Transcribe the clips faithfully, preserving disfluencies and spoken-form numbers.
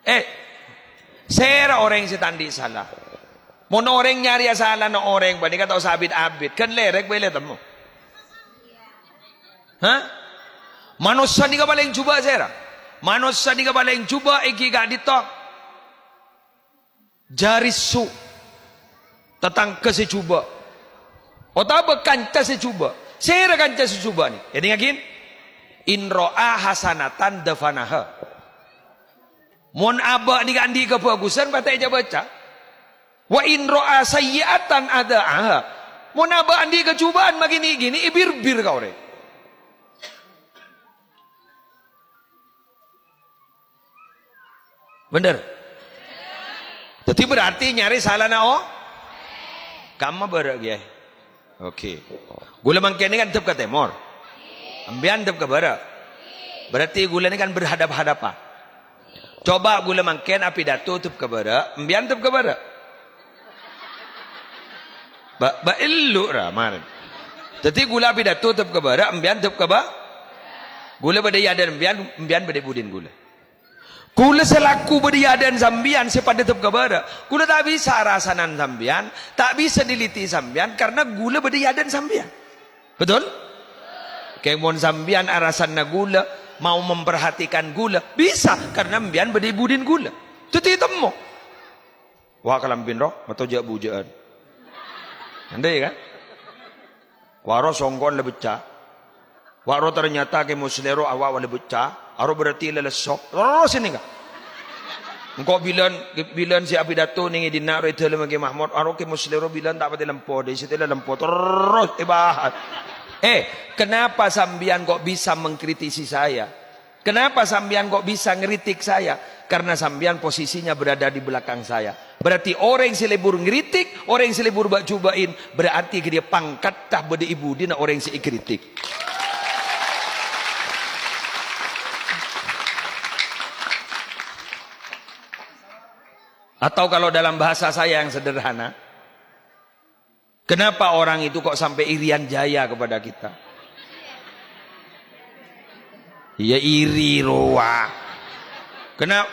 Eh, sèra orèng sè ta' andi' sala? Mon orèng nyarèya salana orèng panèka ta' osa abit-abit, ghân lèrèk bhâi la ètemmo. Hah? Manossa nèka palèng jhubâ' sèra? Manossa nèka palèng jhubâ' èngghi ka'dinto. Jârèssu, tatangghâ sè jhubâ', otabâ kanca sè jhubâ'. Sèra kanca sè jhubâ' nè? Èdingngaghi, "In ra'a hasanatan dafanaha." Mon abâ' nèka andi' kabhâghusân, patè èca-baca. "Wa in ra'a sayyi'atan adza'aha." Mon abâ' andi' kajhubâ'ân, magini-gini, èbir-bir ka orèng. Bhender? Dhâddhi berarti nyarè salana o-, kamma bârâ' kèya. Oke. Ghulâ mangkèn nèka kan dhâp ka tèmor. Empèyan dhâp ka bârâ'. Berarti ghulâ nèka kan berhadap-hadapan. Coba ghulâ mangkèn apidato dhâp ka bârâ', empèyan dhâp ka bârâ'. Ba-, bâ' ellu' ra marèn. Dhâddhi ghulâ apidato dhâp ka bârâ', empèyan dhâp ka bâ-, ghulâ bâdâ è adâ'na empèyan, empèyan bâdâ è budina ghulâ. Ghulâ sè lagghu bâdâ è adâ'na sampèyan sè padâ dhâp ka bârâ'. Ghulâ ta' bisa arasanan sampèyan, ta' bisa nèliti sampèyan, karna ghulâ bâdâ è adâ'na sampèyan. Betul? Kèng mon sampèyan arasanna ghulâ, mau memperhatikan ghulâ, bisa, karna empèyan bâdâ è budina ghulâ. Dhâddhi ètemmo. Wa' kalambhina ro, mato jhâ'-bujâ'ân. Andi' kan? Wa' ro songko'na la becca'. Wa' ro ternyata Kè Musleh ro awa' wa' la becca'. Aro berarti la lesso. Terros ini kan? Engko' bilân, bilân sè apidato nèng è dinna' ro è dâlemma Kè Mahmud. Aro Kè Musleh ro bilân ta' patè lempo, dâri situ la lempo. Terros èbahas. Eh, kenapa sampèyan kok bisa mengkritisi saya? Kenapa sampèyan kok bisa ngritik saya? Karena sampèyan posisinya berada di belakang saya. Berarti orèng sè lebur ngritik, orèng sè lebur bâ'-jhubâ'in, berarti ghâdhiyâ pangkatta bâdâ è budina orèng sè èkritik. Atau kalau dalam bahasa saya yang sederhana, kenapa orang itu kok sampai irian jaya kepada kita? Iyâ, iri rowa. Kena-,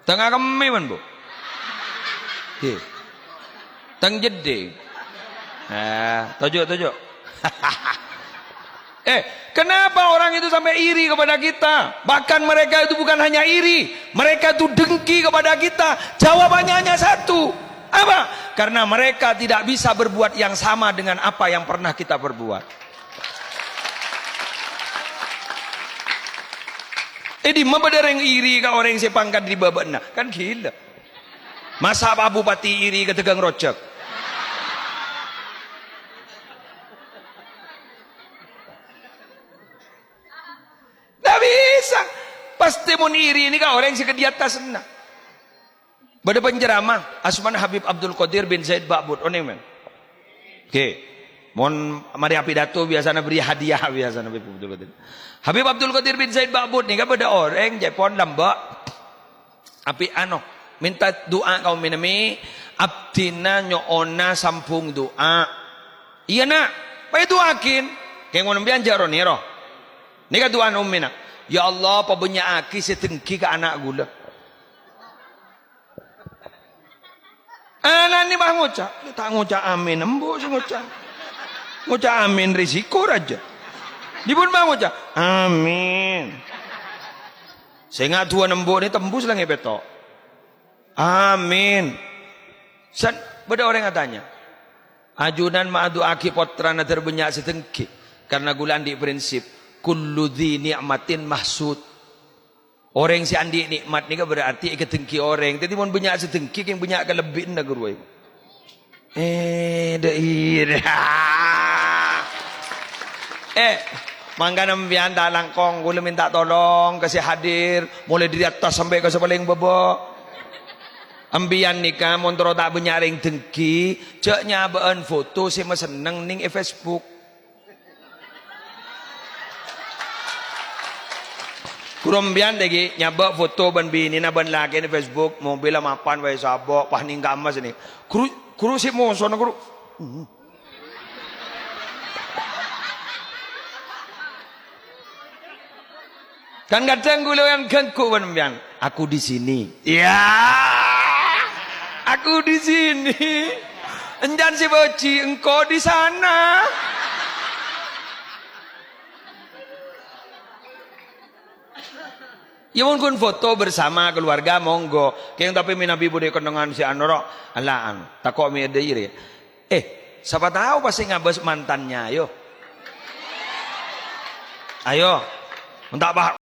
tengnga kemmè, man, Bu. Oke. Tang jeddhing. Ah, toju', toju'. Eh, kenapa orang itu sampai iri kepada kita? Bahkan mereka itu bukan hanya iri, mereka itu dengki kepada kita. Jawabannya hanya satu. Apa? Karena mereka tidak bisa berbuat yang sama dengan apa yang pernah kita perbuat. Eh, dimma bâdâ orèng iri ka orèng sè pangkat è bâbâna? Kan ghilâ. Masa' Pak Bupati iri ka dâgâng rojhâk? Ta' bisa. Pastè mon iri nèka orèng sè kadhi attasna. Bâdâ penceramah, asmana Habib Abdul Qadir bin Zaid Ba'bud, onèng, men? Oke. Mon marè apidato, biyasana bèrri' hadiah, biyasana Habib Abdul Qadir. Habib Abdul Qadir bin Zaid Ba'bud nèka bâdâ orèng, ca'èpon lambâ'. Api', ano, mènta du'a ka ommèna, "Mi, abdhina nyo'ona sambhung du'a." "Iyâ, Na', pas èdu'aaghin." Kèng mon empèyan jhâ' ro-nèro. Nèka du'ana ommèna, "Ya Allah, pabânnya'aghi sè denggi ka ana' ghulâ." Ana'na pas ngoca', "Ta' ngoca' amin, embu' sè ngoca'. Ngoca' amin risiko rajâ." Dipon pas ngoca', "Amin." Sènga' du'ana embu' nè tembus langngè' pètto'. Amin. San, bâdâ orèng atanya, "Ajunan ma' adu'aaghi pottrana dâr bânnya' sè denggi?" Karna ghulâ andi' prinsip, "Kullu dzi ni'matin mahsud." Orèng sè andi' nè'mat nèka berarti èkadenggi orèng. Dhâddhi, mon bânnya' sè denggi, kèng bânnya' kalebbiyanna, ghuru, ayo. Eh, dâ' iyâ. Eh, mangkana empèyan ta' langkong, ghulâ mènta tolong ka sè hadir, molaè dâri attas sampè' ka sè palèng bâbâ. Empèyan nèka mon terro ta' bânnya' rèng denggi, jhâ' nyabâ'ân foto sè masenneng nèng è Facebook. Ghuru empèyan tèghi nyabâ' foto bân binèna bân lakèna è Facebook, mobilla mapan waè sabâ', pas nèng kamma sènè. Ghuru, ghuru sè mosona, ghuru. Kan kadhâng kaulâ kan ganggu bân sampèyan. "Aku di sini." Ya. "Aku di sini." Enjân sè bâji', "Engko' di sana." Ya, mon ghun foto bersama keluarga, monggo. Kèng tapè mènabi budi kennengngan sè anu, ro, allaan. Tako' mè' dhâri. Eh, sapa tao pas sè ngabâs mantannya, ayo. Ayo. Mon ta' pa-,